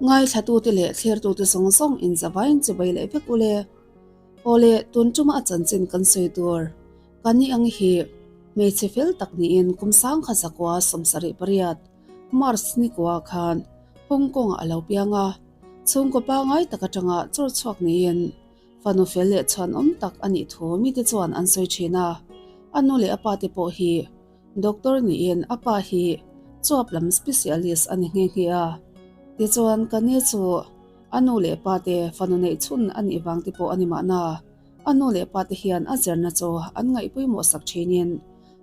Ngaithlatute leh thlirtute zawng zawng inzavain chibai leh vek ule. Awle, tun tuma a chanchin kan sawi tur ka ni ang hi hmeichhe fel tak niin kum sangkhat zakua 78 March nikua khan Hong Kong ah a lo piang a, chhungkaw pangai tak atanga chawr chhuak niin fanu fel leh chhuanawm tak a nih thu mite chuan an sawi thin a, a nu leh a pa te pawh hi Doctor niin a pa hi chuap lam specialist a ni nghe nghe a, tichuan ka ni chu a nu leh pa te fanu neih chhun a nih vang te pawh a ni mahna, a nu leh pa te hian a zirna chu an ngaihpawimawh sak thinin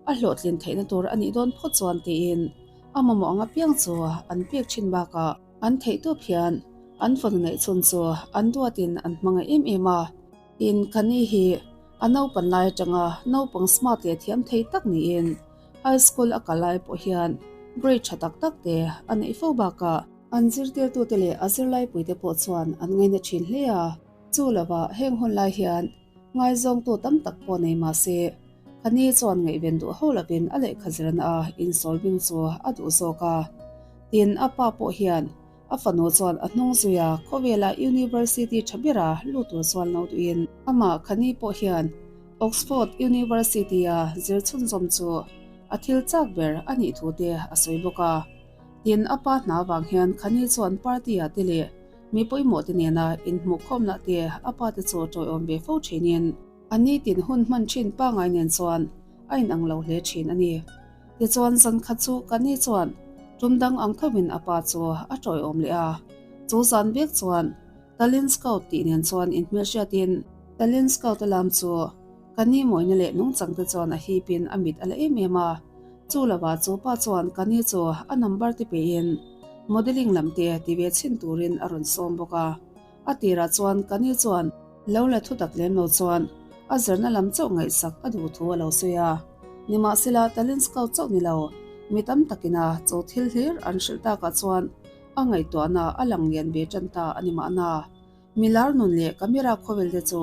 a hlawhtlin theihna tur a nih dawn phawt chuan tiin a mamawh ang apiang chu an pek thin bakah an theihtawp hian an fanu neih chhun chu an duatin an hmangaih em em a. Tin, ka ni hi a naupan lai atanga naupang smart leh thiam thei tak niin high school a kal lai pawh hian grade tha tak tak te a neih fo bakah an zirtirtute leh a zirlaipuite pawh chuan an ngaina thin hle a. Chu lovah heng hun lai hian ngaizawngtu tam tak pawh nei mah se, ka ni chuan ngaihven duh ho lovin a lehkha zirna a insawl bing chu a duh zawk a. Tin, a pa pawh hian A fanu chuan a hnung zui a, khawvela University tha bera lut tur chuan lo duhin amah Khani pawh hian Oxford University-a zir chhunzawm chu a thil chak ber a nih thu te a sawi bawk a. Tin, a pa hna vang hian Khani chuan party-ah te leh mi pawimawh te nena inhmuhkhawmna te a pa te chu tawiawm ve fo thinin a nitin hun hman thin pangai nen chuan a inang lo hle thin a ni. Tichuan zan khat chu ka ni chuan tum dang ang thovin a pa chu a tawiawm leh a, chu zan vek chuan Talent Scout tih nen chuan inhmelhriatin Talent Scout a lam chu ka ni mawina leh nungchang te chuan a hipin a mit a la em em a, chu lovah chu pa chuan ka ni chu a number te pein modelling lam te ti ve chhin turin a rawn sawm bawk a. A tirah chuan ka ni chuan lo la thu tak lem lo chuan a zirna lam chauh ngaihsak a duh thu a lo sawi a. Nimahsela Talent Scout chauh ni lo, mi tam takina cho thil hlir an hrilh takah chuan a ngaihtuahna a lang lian ve tan ta a ni mahna. Milar nun leh camera khawvel te chu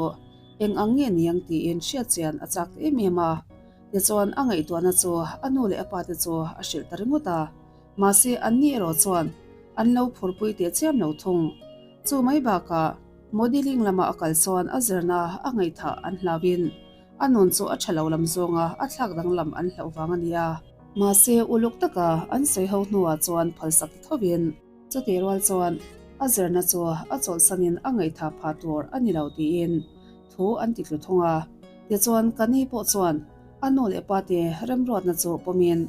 eng ang nge niang tiin hriat chian a chak ta em em a. Tichuan a ngaihtuahna chu a nu leh a pa te chu a hrilh ta ringawt a. Mahse, anni erawh chuan an lo phurpui teh chiam lo thung. Chu mai bakah modelling lama a kal chuan a zirna a ngaihthah an hlauhin a nun chu a tha lo lam zawnga a thlak danglam an hlauh vang a ni a. Mahse, uluk taka an sawi ho hnuah chuan phalsak ta thovin chutih rual chuan a zirna chu a chawlhsanin a ngaihthah phah tur a ni lo tiin thu an ti tlu thung a. Tichuan, ka ni pawh chuan a nu leh pa te remruatna chu pawmin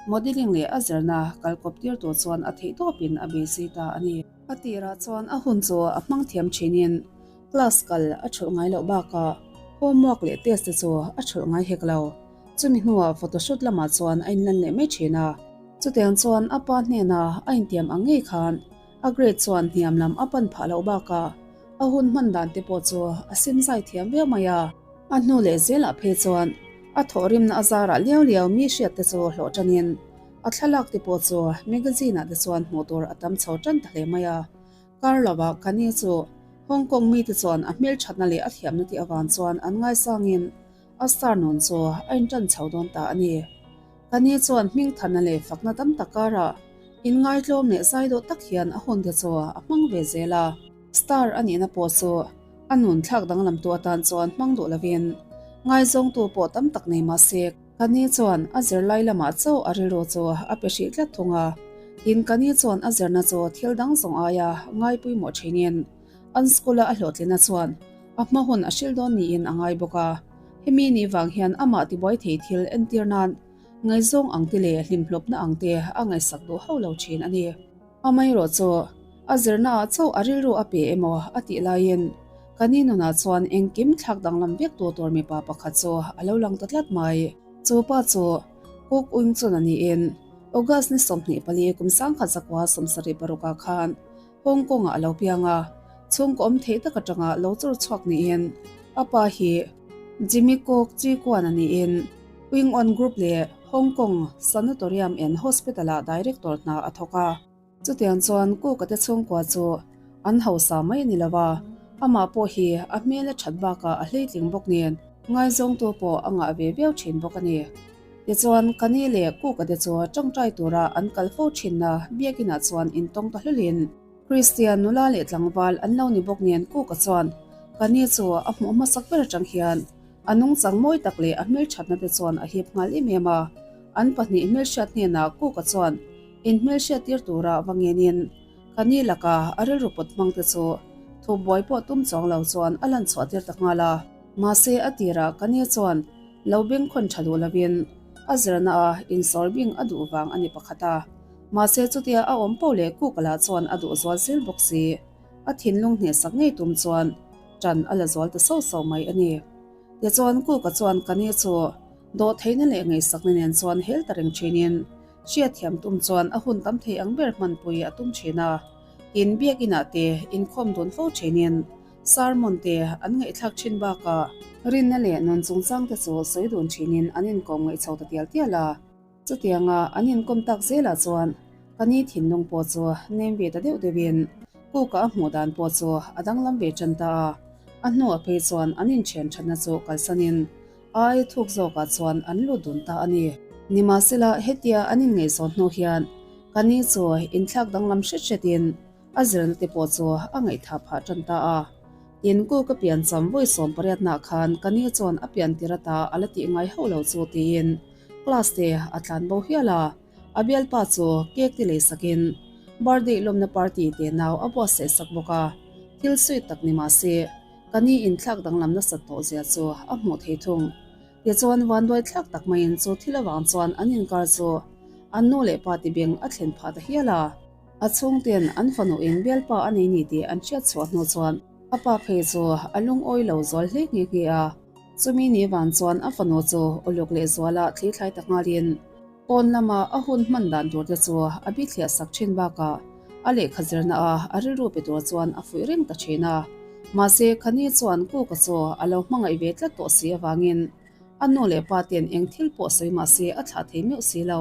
Modelling leh a zirna kalkawp tir tur chuan a theih tawpin a beisei ta a ni. A tirah chuan a hun chu a hmang thiam thinin class kal a thulh ngai loh bakah homework leh test te chu a thulh ngai hek lo. Chumi hnuah photoshoot lamah chuan a inlan leh mai thin a. Chutiang chuan a pa hnena a intiam ang ngei khan a grade chuan hniam lam a pan phah loh bakah a hun hman dan te pawh chu a sim zai thiam viau mai a. A hnu leh zelah phei chuan a thawhrimna a zarah liau liau mi hriat te chu hlawh tanin a thlalak te pawh chu magazine ah te chuan hmuh tur a tam chho tan ta hle mai a. Kar lovah Kanye chu Hong Kong mite chuan a hmelthatna leh a thiamna tih avang chuan an ngaisangin a star nun chu a intan chho dawn ta a ni. Kanye chuan hmingthanna leh fakna tam tak karah inngaitlawm leh zaidawh tak hian a hun te chu a hmang ve zel a. Star a nihna pawh chu A nun thlak danglamtu atan chuan hmang duh lovin ngaizawngtu pawh tam tak nei mah se, ka ni chuan a zirlai lamah chauh a rilru chu a pe hrih tlat thung a. Tin, ka ni chuan a zirna chu thil dang zawng aia ngaipawimawh thinin an school-a a hlawhtlina chuan a hma hun a hril dawn niin a ngai bawk a. Hemi ni vang hian amah tibuai thei thil entir nan ngaizawng ang te leh hlimhlawpna ang te a ngaihsak duh hauh lo thin a ni. Amaherawh chu a zirnaah chauh a rilru a pe emaw a tih laiin ka ni nunah chuan engkim thlak danglam vek tu tur mipa pakhat chu a lo lang ta tlat mai. Chu pa chu Kuk Uing Chun a niin August ni 24 kum 1976 ah khan Hong Kong ah a lo piang a, chhungkaw awm theih tak atanga lo chur chhuak niin a pa hi Jimmy Kok Chi Kuan a niin Wing On Group leh Hong Kong Sanatorium and Hospital ah Director hna a thawk a. Chutiang chuan Cook-a te chhungkua chu an hausa mai a ni lo a, amah pawh hi a hmel a that bakah a hleitling bawk nen ngaizawngtu pawh a ngah ve viau thin bawk a ni. Tichuan, ka ni leh Cook-a te chu tawngtai tura an kal fo thinna biakinah chuan intawng ta hlulin. Kristian nula leh tlangval an lo ni bawk nen Kuka chuan ka ni chu a hmuh hmasak ber atang hian a nungchang mawi tak leh a hmelthatna te chuan a hip nghal em em a. An pahnih hmelhriat hnenah Kuka chuan inhmelhriat tir tura va ngenin ka ni laka a rilru pawt hmang te chu thubuai pawh tum chuang lo chuan a lan chhuah tir ta nghal a. Mahse a tirah ka ni chuan lo bengkhawn tha duh lovin a zirna a insawr bing a duh vang a ni pakhat a. Mahse chutia a awm poh leh Kuka lah chuan a duh zual zel bawk si. A thinlung hnehsak ngei tum chuan ṭan a la zual ta sauh sauh mai a ni. Tichuan Kuka chuan ka ni chu dawhtheihna leh ngaihsakna nen chuan hel ta reng ṭhinin hriatthiam tum chuan a hun tam thei ang ber hmanpui a tum ṭhin a. Tin biakinah te inkhawm dun fo ṭhinin sermon te an ngaihthlak ṭhin bakah rinna leh nun chungchang te chu sawi dun ṭhinin an inkawm ngaih chho ta tial tial a. Chutianga an inkawm tak zelah chuan ka ni thinlung pawh chu nem ve ta deuh deuhin Kuka a hmuh dan pawh chu a danglam ve tan ta a. A hnuah phei chuan an inthian thatna chu kalsanin ai thuk zawkah chuan an lut dun ta a ni. Nimahsela hetia an inngaihzawn hnu hian ka ni chu inthlak danglam hret hretin a zirna te pawh chu a ngaihthah phah tan ta a. Tin Kuka piancham vawi 18 nah khan ka ni chuan a pian tir ata a la tih ngai hauh lo chu tiin Class te a tlan bo hial a, a bialpa chu cake te lei sakin birthday lawmna party te nau a buatsaih sak bawk a, thil sweet tak ni mah se ka ni inthlak danglam nasat tawh zia chu a hmuh thei thung. Tichuan vanduai thlak tak maiin chu thil avang chuan an inkar chu an nu leh pa ti beng a thlen phah ta hial a. A chhungten an fanu in bialpa a nei ni tih an hriat chhuah hnu chuan a pa phei chu a lungawi lo zual hle nghe nghe a. Chumi ni van chuan a fanu chu uluk leh zuala thli thlai ta nghalin pawn lama a hun hman dan tur te chu a bi thliah sak thin bakah a lehkha zirna a a rilru pe tur chuan a fuih reng ta thin a. Mahse, Khani chuan Kuka chu a lo hmangaih ve tlat tawh si avangin a nu leh pa ten eng thil pawh sawi mah se a thlah thei meuh si lo.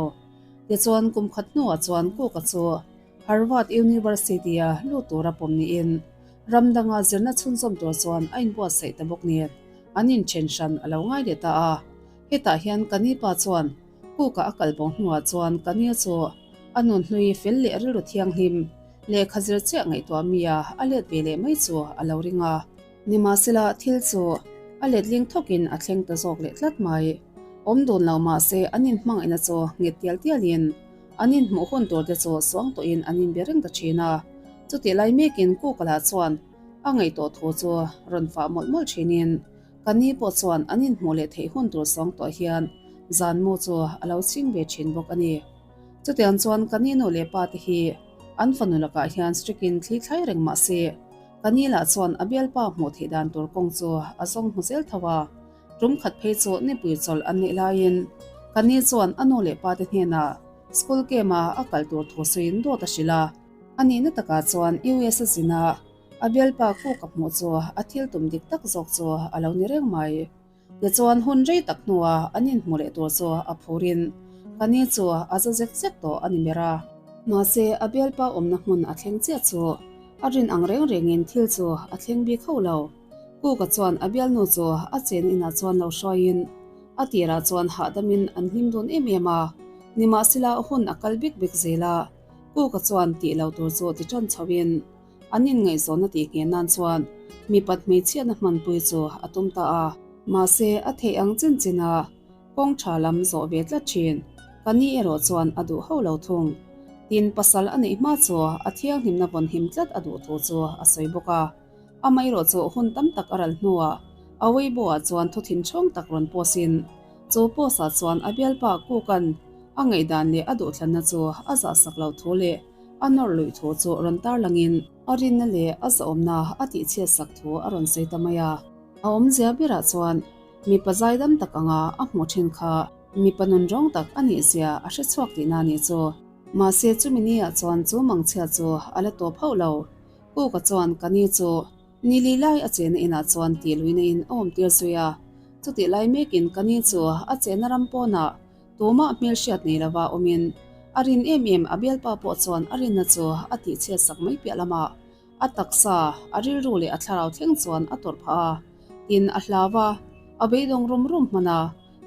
Tichuan, kum khat hnuah chuan Kuka chu Harvard University-a lut tura pawm niin ram danga zirna chhunzawm tur chuan a inbuatsaih ta bawk nen an inthen hran a lo ngai leh ta a. Hetah hian Kani pa chuan Kuka a kal bo hnuah chuan Kani chu a nun hlui fel leh rilru thianghlim lehkha zir chiah ngaihtuah mi a a let ve leh mai chu a lo ring a. Nimahsela thil chu a letling thawkin a thleng ta zawk leh tlat mai. Awm dun lo mahse an inhmangaihna chu nghet tial tialin An inhmuh hun tur te chu suang tawhin an inbe reng ta thin a. Chutih lai mekin Kukala chuan a ngaihtuah thu chu rawn fah mawlh mawlh thinin ka ni pawh chuan an inhmuh leh theih hun tur suang tawh hian zan mu chu a lo chhing ve thin bawk a ni. Chutiang chuan ka ni nu leh pa te hi an fanu lakah hian strict in thli thlai reng mah se ka ni lah chuan a bialpa hmuh theih dan tur kawng chu a zawng hmu zel tho a. Tum khat phei chu nipui chawlh an neih laiin ka ni chuan a nu leh pa te hnenah school camp-a a kal tur thu sawiin dawt a hrilh a. A nihna takah chuan US a zin a, a bialpa kuk a hmuh chu a thil tum dik tak zawk chu a lo ni reng mai. Tichuan hun rei tak hnuah an inhmuh leh tur chu a phurin ka ni chu a za zek zek tawh a ni ber a. Mahse a bialpa awmna hmun a thleng chiah chu a rin ang reng rengin thil chu a thleng bik hauh lo. Kuka chuan a bialnu chu a chen inah chuan lo hruaiin a tirah chuan hahdamin an hlim dun em em a, nimahsela hun a kal bik bik zel a, Kuka chuan tih lo tur chu ti tan chhoin an inngaihzawnna tih ngheh nan chuan mipat hmeichhiatna hmanpui chu a tum ta a. Mahse a theih ang chin chin a, kawng tha lam zawh ve tlat thin, ka ni erawh chuan a duh hauh lo thung. Tin pasal a neih hma chu a thianghlimna vawnhim tlat a duh thu chu a sawi bawk a. Amaherawhchu hun tam tak a ral hnuah a Weibo-ah chuan thu thinchhawng tak rawn post in, chu post-ah chuan a bialpa Kuka'n a ngaihdan leh a duhthlanna chu a zahsak loh thu leh a nawr luih thu chu rawn tarlangin, a rinna leh a zahawmna a tihchhiatsak thu a rawn sawi ta mai a. A awmzia berah chuan mipa zaidam tak anga a hmuh thin kha mipa nunrawng tak a nihzia a hrechhuak tihna a nih chu. Mahse chumi ni-ah chuan chu mangchhia chu a la tawp hauh lo. Kuka chuan ka ni chu ni li lai a chehna inah chuan tih luihna in a awm tir zui a. Chutih lai mekin ka ni chu a chehna ram pawnah tumah hmelhriat nei lova awmin a rin em em a bialpa pawh chuan a rinna chu a tihchhiat sak mai piah lamah a taksa, a rilru leh a thlarau thleng chuan a tawrh phah a. Tin, a hlau a, a beidawng rum rum hman a,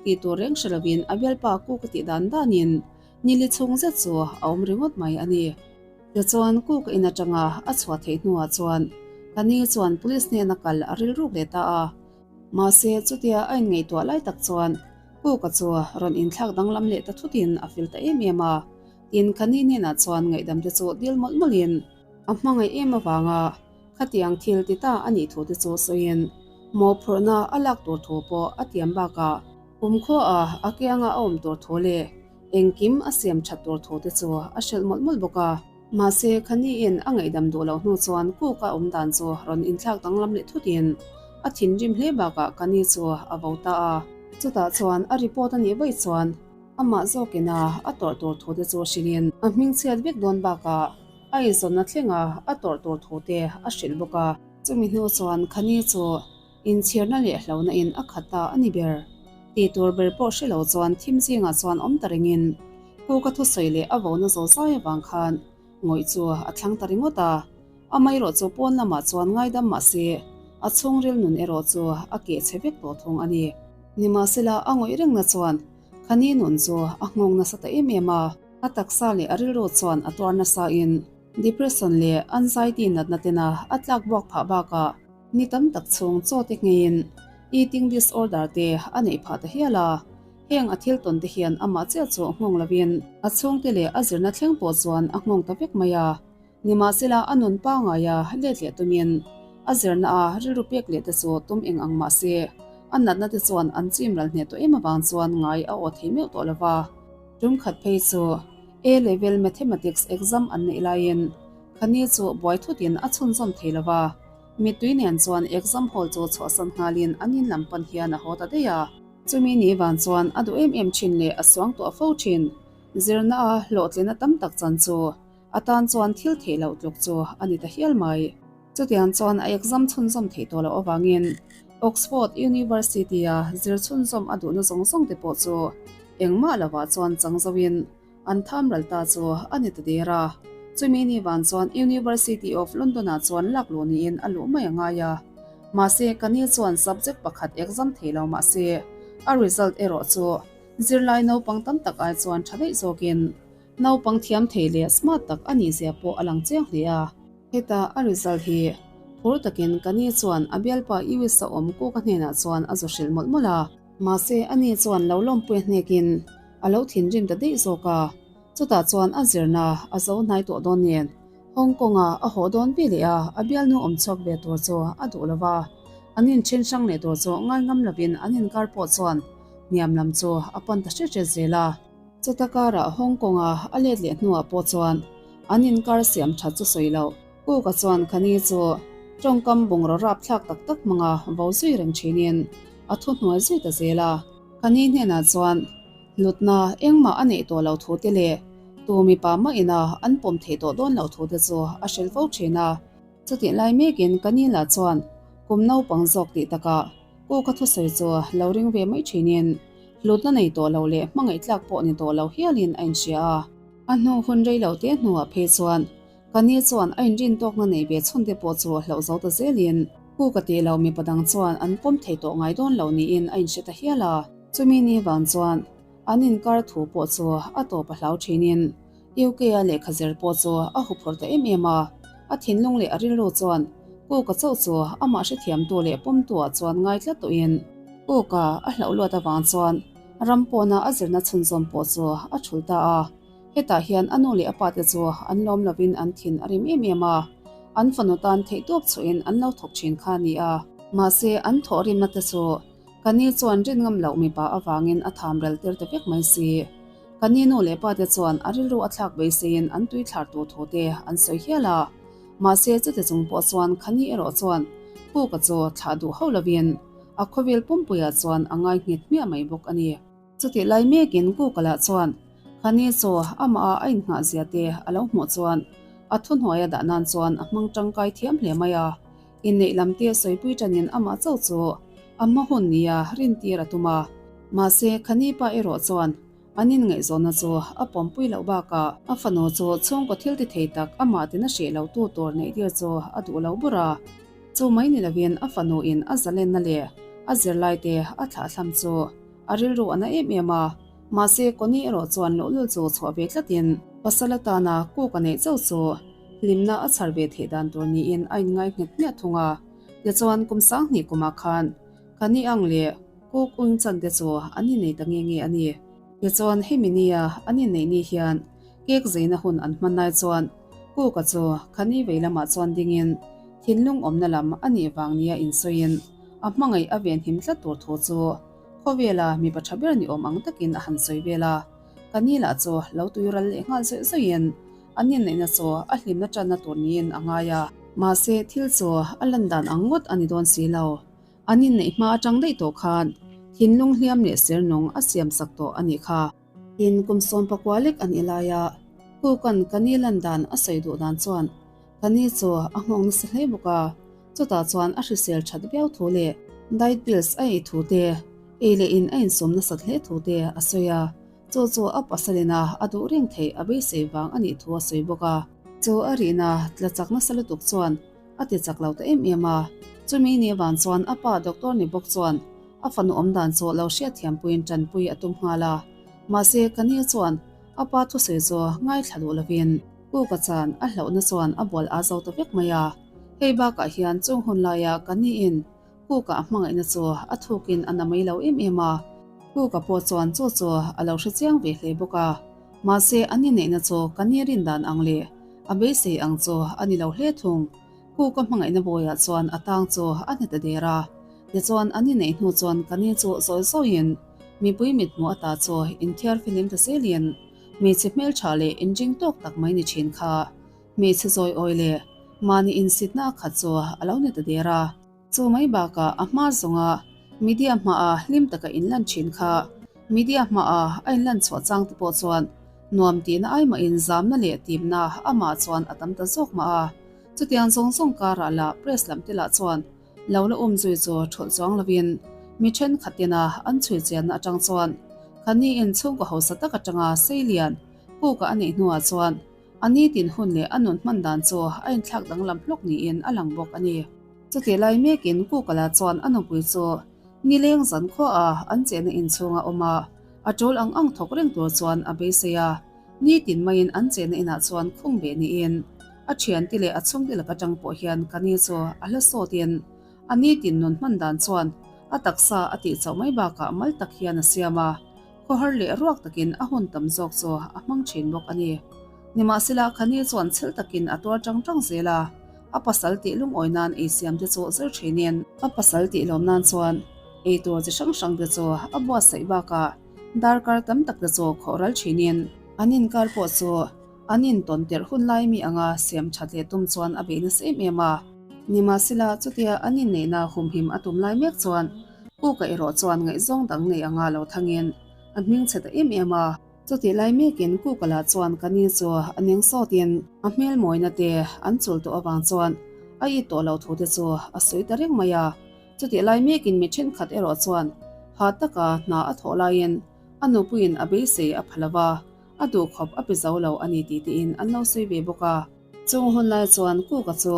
tih tur reng hre lovin a bialpa Kuka tih dan danin ni li chhung zet chu a awm ringawt mai a ni. Tichuan, Cook in atanga a chhuah theih hnuah chuan ka ni chuan police hnena kal a rilruk leh ta a. Mahse, chutia a inngaihtuah lai tak chuan Cook-a chu rawn inthlak danglam leh ta thutin a fil ta em em a. Tin, ka ni hnenah chuan ngaihdam te chu dil mawlh mawlhin a hmangaih em avanga khatiang thil ti ta a nih thu te chu sawiin mawhphurhna a lak tur thu pawh a tiam bakah kumkhuaah a kianga a awm tur thu leh Engkim a siam that tur thu te chu a hrilh mawlh mawlh bawk a. Mahse, Khaniin a ngaihdam duh loh hnu chuan Cook-a awm dan chu rawn inthlak danglam leh thutin a thinrim hle bakah Khani chu a vo ta a. Chutah chuan a report a nih vaih chuan amah zawkin a a tawrh tur thu te chu hrilhin a hmingchhiat vek dawn bakah a insawnna thlenga a tawrh tur thu te a hrilh bawk a. Chumi hnu chuan Khani chu Inchhirna leh hlauhna in a khat ta a ni ber. Tih tur ber pawh hre lo chuan thim zingah chuan awm ta ringin Pu ka thusawi leh a vona zo zai avang khan ngawih chu a thlang ta ringawt a. Amaherawh chu pawn lamah chuan ngaidam mah se a chhungril nun erawh chu a keh chhe vek tawh thung a ni. Nimahsela a ngawih rengna chuan Khani nun chu a nghawng nasa ta em em a. A taksa leh a rilru chuan a tuar nasa in depression leh anxiety natna tena a tlak buak phah bakah Ni tam tak chhung chaw te ngeiin eating disorder te a neih phah ta hial a, heng a thil tawn te hian amah chiah chu nghawng lovin a chhungte leh a zirna thleng pawh chuan a nghawng ta vek mai a. Nimahsela a nun pangaia let leh tumin a zirna a rilru pek leh te chu tum eng ang mah se a natna te chuan an chim ral hneh tawh em avang chuan ngai a aw thei meuh tawh lova. Tum khat phei chu A-level Mathematics exam an neih laiin Khani chu buai thutin a chhunzawm thei lova. Mittui nen chuan exam hall chu chhuahsan nghalin an in lam pan hian a haw ta daih a. Chumi ni van chuan a duh em em thin leh a suang tuah fo thin. Zirna a hlawhtlina tam tak chan chu a tan chuan thil theih loh tluk chu a ni ta hial mai. Chutiang chuan a exam chhunzawm theih tawh loh avangin Oxford University-a zir chhunzawm a duhna zawng zawng te pawh chu engmah lovah chuan chang zoin An tham ral ta chu a ni ta der a. Chumi ni van chuan University of London-ah chuan lak luh niin a luh mai a ngai a. Mahse, ka ni chuan subject pakhat exam thei lo mah se, a result erawh chu zirlai naupang tam tak ai chuan tha daih zawkin naupang thiam thei leh smart tak a nih zia pawh a lang chiang hle a. Heta a result hi phur takin ka ni chuan a bialpa US-a awm Cook-a hnenah chuan a zu hrilh mawlh mawlh a. Mahse, ani chuan lo lawmpui hnekin a lo thinrim ta daih zawk a. Chutah chuan a zirna a zo hnai tawh dawn nen Hong Kong-a a haw dawn ve leh a, a bialnu awm chhuak ve tur chu a duh lo va. An inthen hrang leh tur chu ngai ngam lovin an inkar pawh chuan hniam lam chu a pan ta hret hret zel a. Chuta karah Hong Kong-a a let leh hnuah pawh chuan an inkar siam that chu sawi loh. Cook-a chuan Khani chu tawngkam bungraw rapthlak tak tak hmanga vo zui reng thinin a thuhnuai zui ta zel a. Khani hnenah chuan hlutna engmah a neih tawh lo thu te leh tu mipa mah ina an pawm theih tawh dawn loh thu te chu a hrilh fo thin a. Chutih lai mekin Khani lah chuan kum naupang zawk tih takah Cook-a thusawi chu lo ring ve mai thinin hlutna nei tawh lo leh hmangaih tlak pawh ni tawh lo hialin a inhria a. A hnu hun rei lo te hnuah phei chuan Ka ni chuan a inrin tawkna nei ve chhun te pawh chu hlauh zo ta zelin Pu ka tih lo mipa dang chuan an pawm thei tawh ngai dawn lo niin a inhre ta hial a. Chumi ni vang chuan an inkar thu pawh chu a tawp a hlau thinin UK-a lehkha zir pawh chu a huphurh ta em em a. A thinlung leh a rilru chuan Pu ka chauh chu amah hrethiamtu leh pawmtu-ah chuan ngai tlat tawhin Pu ka a hlauh luat avang chuan ram pawna a zirna chhunzawm pawh chu a thul ta a. Hetah hian a nu leh a pate chu an lawm lovin an thin a rim em em a, an fanu tan theihtawp chhuahin an lo thawk thin kha a ni a. Mahse, an thawh rimna te chu ka ni chuan rin ngam loh mipa avangin a tham rel tir ta vek mai si. Ka ni nu leh pate chuan a rilru a thlak beiseiin an tui thlar tur thu te an sawi hial a. Mahse, chuti chung pawh chuan ka ni erawh chuan Puka chu thlah duh hauh lovin a khawvel pumpuiah chuan a ngai nghet hmiah mai bawk a ni. Chutih lai mekin Google-ah chuan Khani chu amah a innghah zia te a lo hmuh chuan a thuhnuaia dah nan chuan a hmang tangkai thiam hle mai a. Inneih lam te sawipui tanin amah chauh chu a hma hun nia rintir a tum a. Mahse, Khani pa erawh chuan an inngaihzawnna chu a pawmpui loh bakah a fanu chu chhungkaw thil ti thei tak amah tina hreh lo tu tur neih tir chu a duh lo bur a. Chu mai ni lovin a fanu in a zalenna leh a zirlai te a thlahthlam chu a rilru a na em em a, mahse Connie erawh chuan luhlul chu chhuah ve tlatin. Pasal atana kuk a neih chauh chu hlimna a chhar ve theih dan tur niin a inngai nghet hmiah thung a. Tichuan kum 2000 kumah khan Kani ang leh Kuk Ung Chan te chu an innei ta nge nge a ni. Tichuan hemi nia an inneih ni hian cake zeina hun an hman lai chuan Kuka chu Kani vei lamah chuan dingin thinlung awmna lam a nih vang nia insawiin a hmangaih a venhim tlat tur thu chu khawvela mipa tha ber ni awm ang takin a han sawi vel a. Ka ni lah chu lo tui ral leh nghal zawih zawihin an inneihna chu a hlimna tanna tur niin a ngai a. Mahse thil chu a lan dan ang ngawt a ni dawn si lo. An inneih hma atang daih tawh khan thinlung hliam leh ser nung a siam sak tawh a nih kha. Tin, kum 19 lek a nih laia Kuka'n ka ni lan dan a sawi duh dan chuan ka ni chu a nghawng nasa hle bawk a. Chutah chuan a hrisel that viau thu leh diet pills a ei thu te, ei leh in a insawm nasat hle thu te a sawi a, chu chu a pasalina a duh reng theih a beisei vang a nih thu a sawi bawk a. Chu a rihna tla chak nasa lutuk chuan a ti chak lo ta em em a, chumi ni avang chuan a pa doctor ni bawk chuan a fanu awm dan chu lo hriatthiampuiin tanpui a tum nghal a, mahse ka ni chuan a pa thusawi chu ngaithla duh lovin Kuka chan a hlauhna chuan a bual a zo ta vek mai a. Hei bakah hian chung hun laia ka niin Kuka a hmangaihna chu a thukin a na mai lo em em a, Kuka pawh chuan chu chu a lo hre chiang ve hle bawk a. Mahse an inneihna chu ka ni rin dan ang leh a beisei ang chu a ni lo hle thung. Kuka hmangaihna bawiah chuan a tang chu a hne ta der a. Tichuan an inneih hnu chuan ka ni chu zawi zawiin mipui mithmuh ata chu inthiar filim ta zelin hmeichhe hmeltha leh inring tawk tak mai ni thin kha Hmeichhe zawi awi leh mahni insitna a khat chu a lo ni ta der a. Chu mai bakah a hma zawnga media hmaa hlim taka inlan thin kha media hmaa a inlan chhuah chang te pawh chuan nuam tihna ai mahin zamna leh timna amah chuan a tam ta zawk mah a. Chutiang zawng zawng karah lah press lam te lah chuan lo la um zui chu thawlh chuang lovin mi thenkhat tena an chhui chianna atang chuan Khani-in chhungkaw hausa tak atanga seilian kuka a neih hnuah chuan A nitin hun leh a nun hman dan chu a inthlak danglam hlawk niin a lang bawk a ni. Chutih lai mekin Kukala chuan a nupui chu nileng zan khuaah an chenna inchhunga awm a, a tul ang ang thawk reng tur chuan a beisei a. Nitin maiin an chenna inah chuan khung beh niin a thiante leh a chhungte laka tang pawh hian ka ni chu a hla sawtin a nitin nun hman dan chuan a taksa a tih chauh mai bakah mal tak hian a siam a. Khawhar leh ruak takin a hun tam zawk chu a hmang thin bawk a ni. Nimahsela, Khani chuan chhel takin a tuar tang tang zel a, a pasal tih lungawi nan ei siam te chu zir thinin, a pasal tih lawm nan chuan ei tur chi hrang hrang te chu a buatsaih bakah darkar tam tak te chu khawh ral thinin, an inkar pawh chu an intawn tirh hun lai mi anga siam that leh tum chuan a bei nasa em em a. Nimahsela, chutia an inneihna humhim a tum lai mek chuan Kuka erawh chuan ngaihzawng dang nei anga lo thangin a hming chhe ta em em a. Chutih lai mekin Kuka lah chuan ka ni chu a ning sawtin a hmel mawina te an chul tawh avang chuan a it tawh lo thu te chu a sawi ta reng mai a. Chutih lai mekin mi thenkhat erawh chuan hah taka hna a thawh laiin a nupuiin a beisei a pha lova, a duhkhawp a pe zo lo a ni tih tiin an lo sawi ve bawk a. Chung hun lai chuan Kuka chu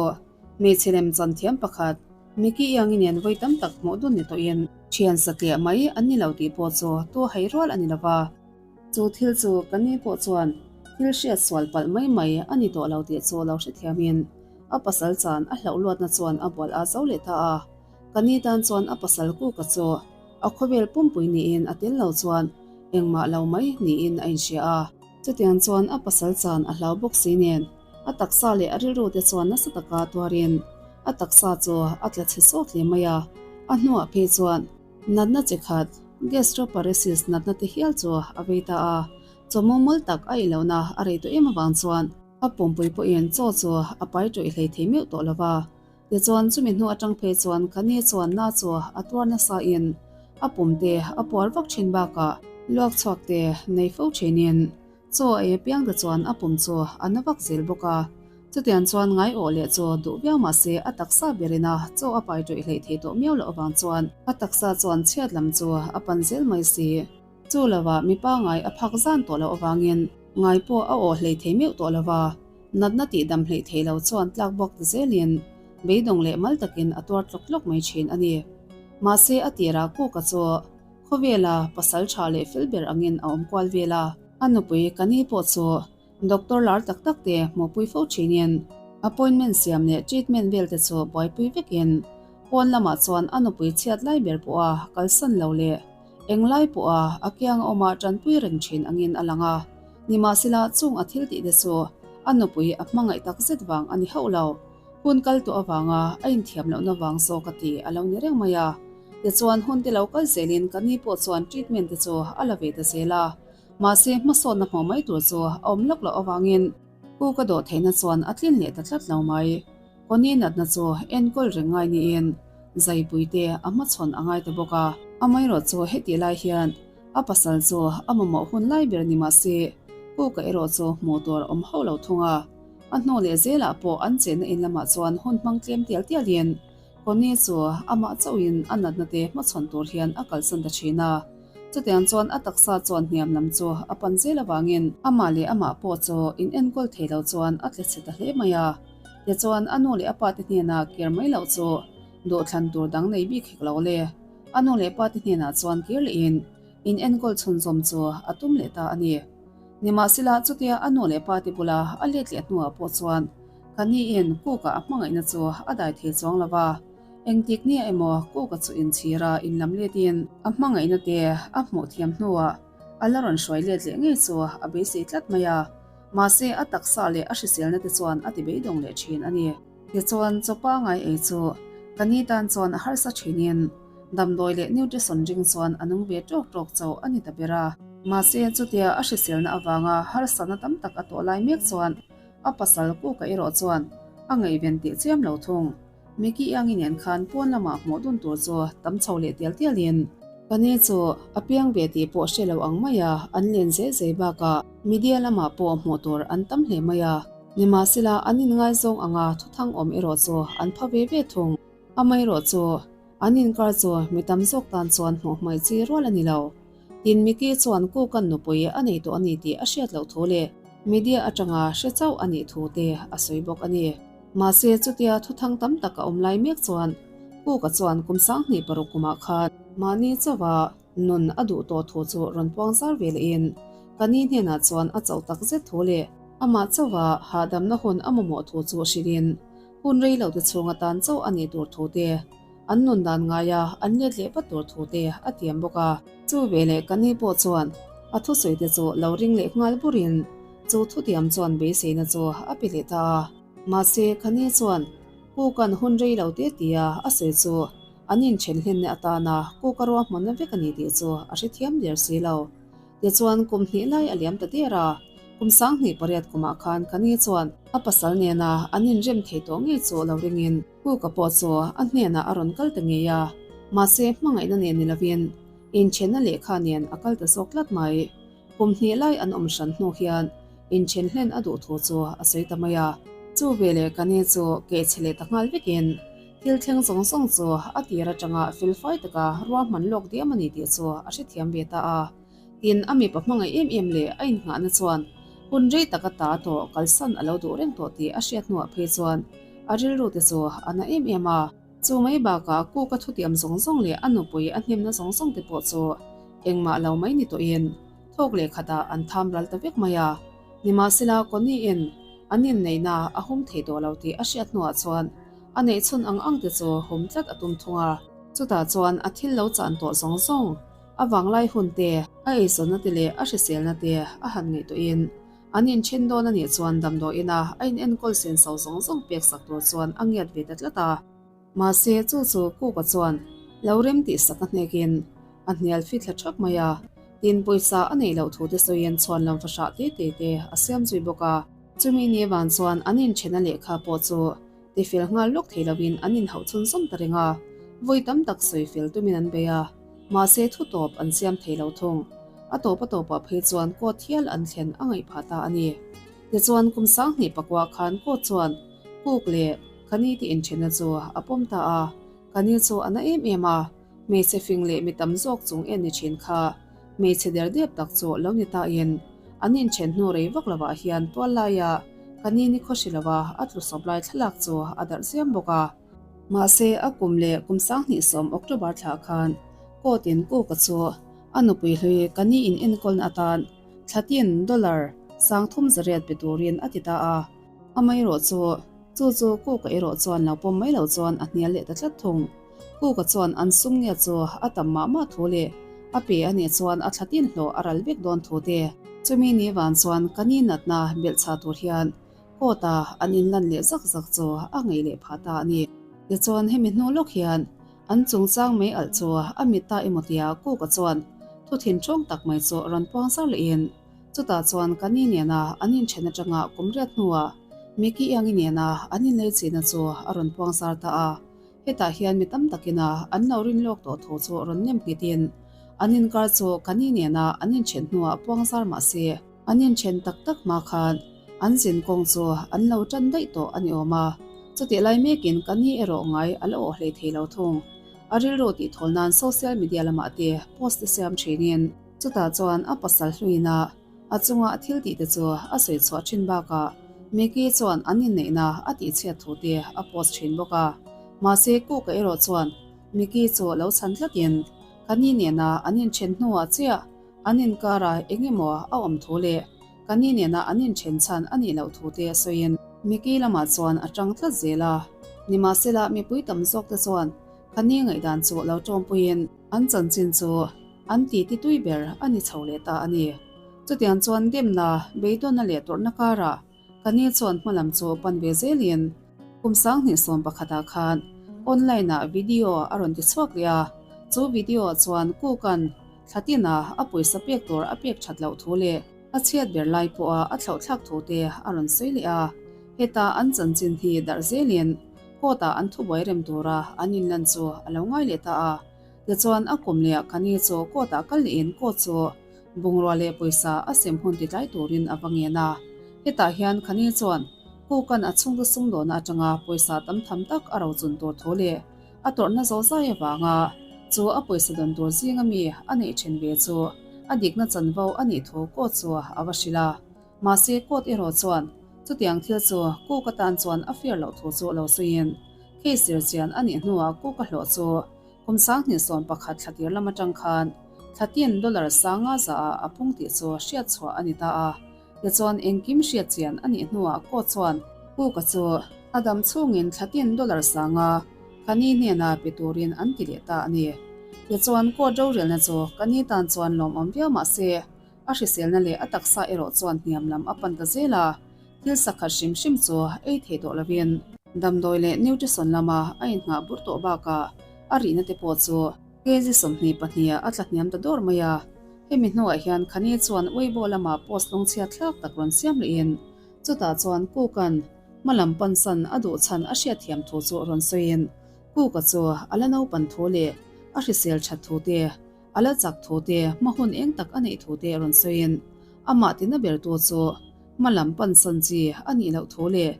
hmeichhe lem chan thiam pakhat Mickey Iangi nen vawi tam tak hmuh dun ni tawhin thian satliah mai an ni lo tih pawh chu tu hai rual a ni lo va. Chu thil chu ka ni pawh chuan thil hriat sual palh mai mai a ni tawh lo tih chu lo hrethiamin a pasal chan a hlauh luatna chuan a bual a zo leh ta a. Ka ni tan chuan a pasal kuka chu a khawvel pumpui niin a tel lo chuan engmah lo mai niin a inhria a. Chutiang chuan a pasal chan a hlau bawk si nen A taksa leh a rilru te chuan nasa taka tuarin a taksa chu a tla chhe sawt hle mai a, a hnuah phei chuan natna chi khat gastroparesis natna te hial chu a vei ta a, chaw mawmul tak a ei lohna a rei tawh em avang chuan a pumpui pawhin chaw chu a pai tawih hlei thei meuh tawh lo va. Tichuan chumi hnu atang phei chuan Khani chuan na chu a tuar nasa in a pum te a puar vak thin bakah luak chhuak te nei fo thinin Chaw a ei apiang te chuan a pum chu a na vak zel bawk a. Chutiang chuan ngai awh leh chu duh viau mah se a taksa berin a chaw a pai ṭawih hleih thei tawh miau loh avang chuan a taksa chuan chhiat lam chu a pan zel mai si. Chu lovah mi pangai a phak zan tawh loh avangin ngai pawh a awh hlei thei meuh tawh lova, natna tih dam hleih thei lo chuan tlak bawk ta zelin beidawng leh mal takin a tuar tlawk tlawk mai thin a ni. Mahse a tirah Kuka chu Khawvela pasal tha leh fel ber angin a awm kual vel a. A nupui Kani pawh chu Doctor lar tak tak te hmuhpui fo thinin appointment siam leh treatment vel te chu buaipui vekin pawn lamah chuan a nupui chhiat lai ber pawha kalsan lo leh englai pawha a kiang a awma tanpui reng thin angin a lang a. Nimahsela chung a thil tih te chu a nupui a hmangaih tak zet vang a ni hauh lo. Hun kal tawh avanga a inthiam lohna vang zawk a ti a lo ni reng mai a. Tichuan hun te lo kal zelin ka ni pawh chuan treatment te chu a la ve ta zel a. Mahse hmasawnna hmuh mai tur chu a awm lawk loh avangin Pu ka dawh theihna chuan a tlin leh ta tlat lo mai. Connie natna chu enkawl reng ngai niin zaipui te a hmachhawn a ngai ta bawk a. Amaherawh chu hetih lai hian a pasal chu a mamawh hun lai ber ni mahse Pu ka erawh chu hmuh tur a awm hauh lo thung a. A hnu leh zelah pawh an chenna in lamah chuan hun hmang tlem tial tialin Connie chu amah chauhin a natna te hmachhawn tur hian a kalsan ta thin a. Chutiang chuan a taksa chuan hniam lam chu a pan zel avangin amah leh amah pawh chu in enkawl thei lo chuan a tle chhe ta hle mai a. Tichuan a nu leh a pa te hnenah kir mai loh chu duhthlan tur dang nei bik hek lo le. A nu leh pa te hnenah chuan kir lehin in enkawl chhunzawm chu a tum leh ta a ni. Nimahsela chutia a nu leh pa te bula a let leh hnuah pawh chuan ka niin Kuka a hmangaihna chu a dai thei chuang lo va, engtik nia emaw Kuka chu inchhir a inlam letin a hmangaihna te a hmuh thiam hnuah a la rawn hruai let leh ngei chu a beisei tlat mai a, mahse a taksa leh a hriselna te chuan a ti beidawng leh thin a ni. Tichuan chaw pangai ei chu ka ni tan chuan a harsa thinin Damdawi leh nutrition ring chuan a nung ve tawk tawk chauh a ni ta ber a. Mahse, chutia a hriselna avanga harsatna tam tak a tawh lai mek chuan a pasal Kuka erawh chuan a ngaihven teh chiam lo thung. Mickey Iangi nen khan pawn lamah hmuh dun tur chu tam chho leh tial tialin Pani chu a piang ve tih pawh hre lo ang maia an len zel zel bakah media lamah pawh hmuh tur an tam hle mai a. Nimahsela, an inngaizawng anga thuthang awm erawh chu an pha ve ve thung. Amaherawh chu an inkar chu mi tam zawk tan chuan hmuh hmaih chi rual a ni lo. Tin Mickey chuan Cook-a'n nupui a nei tawh a ni tih a hriat loh thu leh media atanga hre chauh a nih thu te a sawi bawk a ni. Mahse chutia thuthang tam tak a awm lai mek chuan Cook-a chuan kum 26 kumah khan mahni chauha nun a duh tawh thu chu rawn puang zar ve lehin ka ni hnenah chuan a chauh tak zet thu leh amah chauha hahdamna hun a mamawh thu chu hrilhin Hun rei lo te chhung atan chauh a nih tur thu te, an nun dan ngaia an let leh vat tur thu te a tiam bawk a. Chu veleh ka ni pawh chuan a thusawi te chu lo ring leh nghal burin chu thutiam chuan beiseina chu a pe leh ta a. Mahse ka ni chuan Kuka'n hun rei lo te tia a sawi chu an inthen hlenna atana Kuka ruahmanna vek a ni tih chu a hrethiam der si lo. Tichuan kum hnih lai a liam ta der a, kum 28 kumah khan ka ni chuan a pasal nena an inrem thei tawh ngei chu lo ringin Kuka pawh chu a hnenah a rawn kal ta ngei a, mahse hmangaihna nen ni lovin inthenna lehkha nen a kal ta zawk tlat mai. Kum hnih lai an awm hran hnu hian inthen hlen a duh thu chu a sawi ta mai a. Chu veleh ka ni chu kehchhe leh ta nghal vekin thil thleng zawng zawng chu a tir atanga felfai taka ruahman lawk diam a ni tih chu a hrethiam ve ta a. Tin, a mipa hmangaih em em leh a innghahna chuan hun rei tak a ta tawh kalsan a lo duh reng tawh tih a hriat hnuah phei chuan a rilru te chu a na em em a. Chu mai bakah Cook-a thutiam zawng zawng leh a nupui a hnemna zawng zawng te pawh chu engmah lo mai ni tawhin thawk leh khatah an tham ral ta vek mai a. Nimahsela, Connie-in an inneihna a hum thei tawh lo tih a hriat hnuah chuan a neihchhun ang ang te chu hum tlat a tum thung a. Chutah chuan a thil lo chan tawh zawng zawng, a vanglai hun te, a eizawnna te leh a hriselna te a han ngaihtuahin an inthen dawn a nih chuan damdawiina a inenkawl senso zawng zawng pek sak tur chuan a ngiat ve ta tlat a. Mahse, chu chu Kuka chuan lo rem tih sak a hnekin a hnial fit thla thap mai a, tin pawisa a neih loh thu te sawiin chhuan lam fahrah te te te a siam zui bawk a. Chumi ni van chuan an inthenna lehkha pawh chu Tifel nghal lawk thei lovin an inhauh chhunzawm ta reng a, vawi tam tak sawi fel tumin an bei a, mahse thu tawp an siam thei lo thung. A tawp a tawpah phei chuan court hial an thlen a ngaih phah ta a ni. Tichuan kum 2009 khan court chuan Cook leh Kani te inthenna chu a pawm ta a, Kani chu a na em em a, hmeichhe fing leh mi tam zawk chung en ni thin kha hmeichhe der dep tak chu lo ni ta in an inthen hnu rei vak lovah hian tual laia ka ni ni khaw hri lova a tlu sawp lai thlalak chu a darh ziam bawk a. Mahse a kum leh kum 2010 October thla khan court in Cook-a chu a nupui hlui ka ni in enkawlna atan thlatin dollar. 30 riat pe turin a ti ta a. Amaherawh chu, chu chu Kuka erawh chuan lo pawm mai lo chuan a hnial leh ta tlat thung. Kuka chuan an sum nge chu a tam mah mah thu leh a pe a nih chuan a thla tin hlawh a ral vek dawn thu te. Chumi ni vang chuan ka ni natna belhchhah tur hian court a an inlan leh zak zak chu a ngaih leh phah ta a ni. Tichuan hemi hnu lawk hian an chungchang mei alh chu a mit ta emaw tia Kuka chuan thu thin ṭawng tak mai chu rawn puang zar lehin Chutah chuan ka ni nena an inthen atanga kum riat hnuah Mickey Iangi nena an inlei chihna chu a rawn puang zar ta a. Hetah hian mi tam takina an lo rin lawk tawh thu chu rawn nem nghetin an inkar chu ka ni nena an inthen hnuah puang zar mah se, an inthen tak tak hma khan an zin kawng chu an lo tan daih tawh a ni awm a. Chutih lai mekin ka ni erawh ngai a la awh hlei thei lo thung. A rilru tihthawl nan social media lamah te post te siam thinin, Chutah chuan a pasal hluina a chunga a thil tihte chu a sawi chhuah thin bakah Mickey chuan an inneihna a tihchhiat thu te a post thin bawk a. Mahse Cook-a erawh chuan Mickey chu lo chhan tlatin ka ni nena an inthen hnuah chiah an inkarah eng emaw a awm thu leh ka ni nena an inthen chhan a nih loh thu te a sawiin Mickey lamah chuan a tang tlat zel a. Nimahsela mipui tam zawk te chuan ka ni ngaihdan chu lo tawmpuiin an chanchin chu An ti ti tui ber a ni chho leh ta a ni. Chutiang chuan demna, beidawnna leh tawrhna karah ka ni chuan hmalam chu pan ve zelin kum 2011 ah khan online ah video a rawn ti chhuak leh a, chu video ah chuan Cook-a'n thla tinah a pawisa pek tur a pek that loh thu leh a chhiat ber lai pawha a thlauhthlak thu te a rawn sawi leh a. Heta an chanchin hi darh zelin court ah an thubuai rem tura an inlan chu a lo ngai leh ta a. Tichuan a kum leh ka ni chu court ah kal lehin court chu bungrua leh pawisa a sem hun ti tlai turin a va ngen a. Hetah hian ka ni chuan Cook-a'n a chhungte sumdawhna atanga pawisa tam tham tak a rochun tur thu leh a tawrhna zo zai avanga chu a pawisa dawn tur zinga mi a neih then ve chu a dikna chanvo a nih thu court chu a va hrilh a. Mahse court erawh chuan chutiang thil chu Cook atan chuan a fair loh thu chu lo sawiin case zirchian a nih hnuah Cook-a hlawh chu Kum 2011 thla tir lam atang khan thla tin dollar sanga zaah a pung tih chu hriat chhuah a ni ta a. Tichuan engkim hriat chian a nih hnuah court chuan Cook-a chu a dam chhungin thla tin dollar sanga Kani hnena pe turin an ti leh ta a ni. Tichuan court rorelna chu Kani tan chuan lawmawm viau mah se a hriselna leh a taksa erawh chuan hniam lam a pan ta zel a. Thil sakhat hrim hrim chu ei thei tawh lovin damdawi leh nutrition lama a inngah bur tawh bakah a rihna te pawh chu kg 22 ah a tla hniam ta dawr mai a. Hemi hnuah hian Khani chuan Weibo lama post lungchhiat thlak tak rawn siam lehin chutah chuan Cook-a'n hma lam pansan a duh chhan a hriatthiam thu chu rawn sawiin Cook-a chu a la naupan thu leh a hrisel that thu te A la chak thu te, hma hun eng tak a neih thu te a rawn sawiin, amah tina bertu chu hma lam pansan chi a nih loh thu leh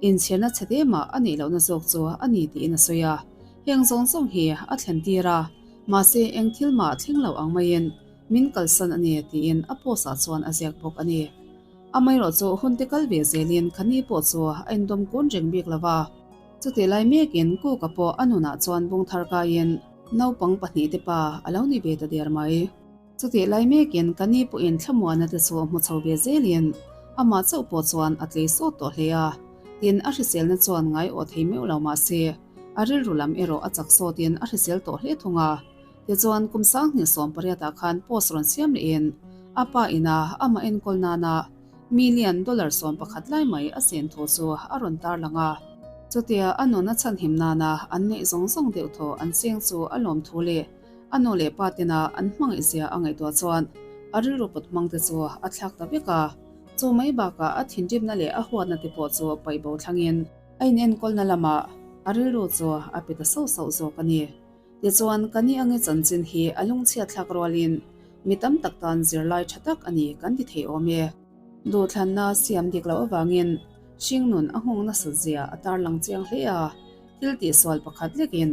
inchhirna chhe te mah a neih lohna zawk chu a ni tiin a sawi a. Heng zawng zawng hi a thlen tir a, mahse eng thil mah thleng lo ang maiin min kalsan a ni tiin a post ah chuan a ziak bawk a ni. Amaherawh chu hun te kal ve zelin Khani pawh chu a indawm kun reng bik lo va. Chutih lai mekin Kuka pawh a nunah chuan bung thar kaiin naupang pahnihte pa a lo ni ve ta der mai. Chutih lai mekin ka ni pawhin thlamuana te chu hmu chho ve zelin amah chauh pawh chuan a tlei sawt tawh hle a, tin a hriselna chuan ngai awh thei meuh lo mah se a rilru lam erawh a chak sawtin a hrisel tawh hle thung a. Tichuan kum 2018 ah khan post rawn siam lehin a pa ina amah enkawl nana Million dollar 11 lai mai a sen thu chu a rawn tarlang a. Chutia a nuna chhanhim nana an neih zawng zawng deuh thaw an cheng chu a lawm thu leh a nu leh pa tena an hmangaih zia a ngaihtuah chuan a rilru put hmang te chu a thlak ta vek a. Chu mai bakah a thinrimna leh a huatna te pawh chu paih bo thlangin a inenkawlna lamah a rilru chu a pe ta sauh sauh zawk a ni. Tichuan, ka ni ange chanchin hi a lungchhiat thlak rualin mi tam tak tan zirlai tha tak a ni kan ti thei awm e. Duhthlanna siam dik loh avangin hringnun a nghawng nasat zia a tarlang chiang hle a, thil tihsual pakhat lekin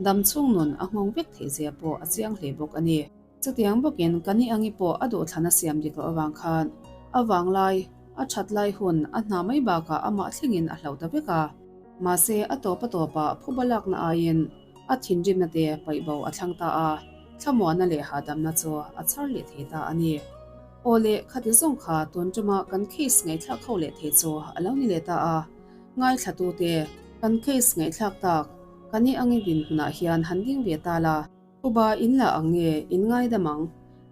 dam chhung nun a nghawng vek theih zia pawh a chiang hle bawk a ni. Chutiang bawkin ka ni angi pawh a duhthlanna siam dik loh avang khan a vanglai, a that lai hun a hna mai bakah amah thlengin a hlauh ta vek a. Mahse, a tawp a tawpah phuba lakna aiin A thinrimna te paih bo a thlang ta a, thlamuanna leh hahdamna chu a chhar leh thei ta a ni. Aw le, khati zawng kha tun tuma kan case ngaihthlak ho leh thei chu a lo ni leh ta a. Ngaithlatute, kan case ngaihthlak tak, ka ni angin dinhmunah hian han ding ve ta la. Uba in la ang nge in ngaidam ang?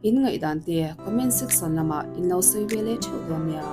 In ngaihdan te comment section lamah in lo sawi ve leh theuh dawn nia.